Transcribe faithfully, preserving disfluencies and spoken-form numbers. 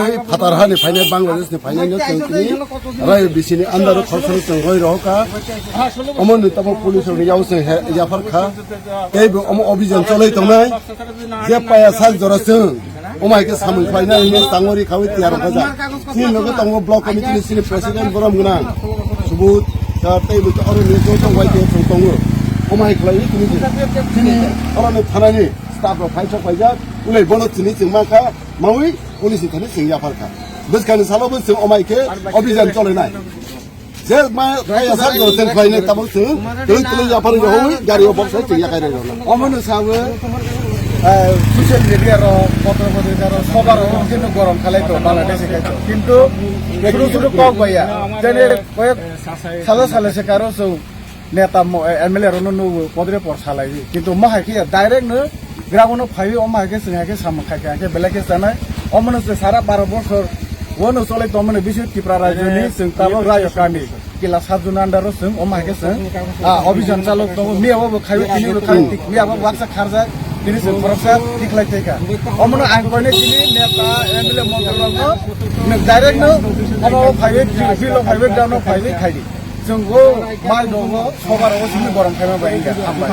Phatar hani phainai, Bangladesh ni phainai no chwng tini rayo bisini andaro khoroksa chwng roi rohor kha. Omo ni tamo police rok ni yao chwng he-, yaphar kha. Tei bo omo obijan choloi tongnai. Je paya sak jora chwng omo hai khe samung khlainai hinwi tangori khawi tiyar rok kha. Chini loge tongo block committee ni chini president borom gwnang Subud, tei bo oro ni joto Y T F rok tongo. Omo hai khlaiwi tini chini oro ni thana ni staff rok phai sok phaijak. Ulai bono chini chwng mankha mawi police ni thani chwng yaphar kha. Bwskangni salo bo chwng omo hai khe obijan cholai nai. Je ma kaya sak jora chwng khlainai tabuk chwng twi twi yaphar rok hoi gari o boksa chwng yakai rok. Omo no sabo, eh, social media rok, potro potrika rok, sobar rok, kintu gorom khalai to Bangladesh khe. Kintu suru suru kok baya. Jene koyek salo salo se karo chwng neta mo, eh, M L A rok no nugo podre por salai. Kintu mo hai khe direct no ground no phaiwi omo hai khe chwng hai khe samung khai khe belai khe chanai. Omo no se sara baro bosor o no cholai tongmani bisingo Tripura rajyo ni chwng tabuk rayo kami. Kila sub zone under o chwng omo hai khe chwng, ah, obijan chalok tongo. Miya bo khai tini ro khai tik, miya bo baksa kharjak, tini chwng khoroksa tiklai thai kha. Omo no ang koine tini neta M L A montri rok no direct no omo phaiwi, field o phaiwi, ground o phaiwi khai di. Chwng o mai dogo sobar o simi borom khaima bai hambai.